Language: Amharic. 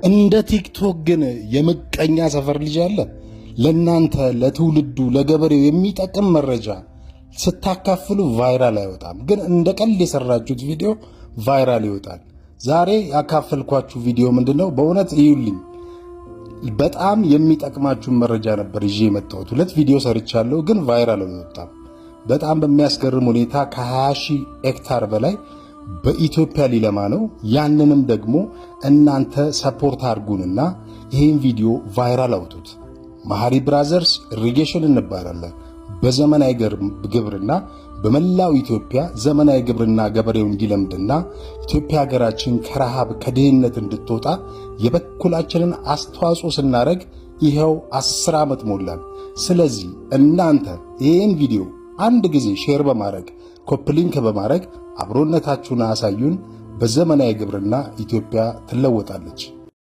እንደ ቲክቶክ ግን የምቀኛ ሰፈር ልጅ አለ? ለእናንተ ለትውልዱ ለገበሬው የሚጠቅም መረጃ ስታካፍሉ viral አይወጣም፣ ግን እንደ ቀልድ የሰራችሁት ቪዲዮ viral ይወጣል። ዛሬ ያካፈልኳችሁ ቪዲዮ ምንድን ነው? በእውነት እዩልኝ። በጣም የሚጠቅማችሁን መረጃ ነበር ይዤ የመጣሁት። ሁለት ቪዲዮ ሰርቻለሁ፣ ግን viral አልወጣም። በጣም በሚያስገርም ሁኔታ ከ20 ሺህ ሄክታር በላይ በኢትዮጵያ ሊለማ ነው። ያንንም ደግሞ እናንተ support አድርጉንና ይህን ቪዲዮ viral አውጡት። መሐሪ Brothers Irrigation እንባላለን። በዘመናዊ ግብርና በመላው ኢትዮጵያ ዘመናዊ ግብርና ገበሬው እንዲለምድና ኢትዮጵያ ሀገራችን ከረሃብ ከድህነት እንድትወጣ የበኩላችንን አስተዋጽኦ ስናደርግ ይኸው 10 ዓመት ሞላን። ስለዚህ እናንተ ይህን ቪዲዮ አንድ ጊዜ share በማድረግ፣ copy link በማድረግ አብሮነታችሁን አሳዩን። በዘመናዊ ግብርና ኢትዮጵያ ትለወጣለች።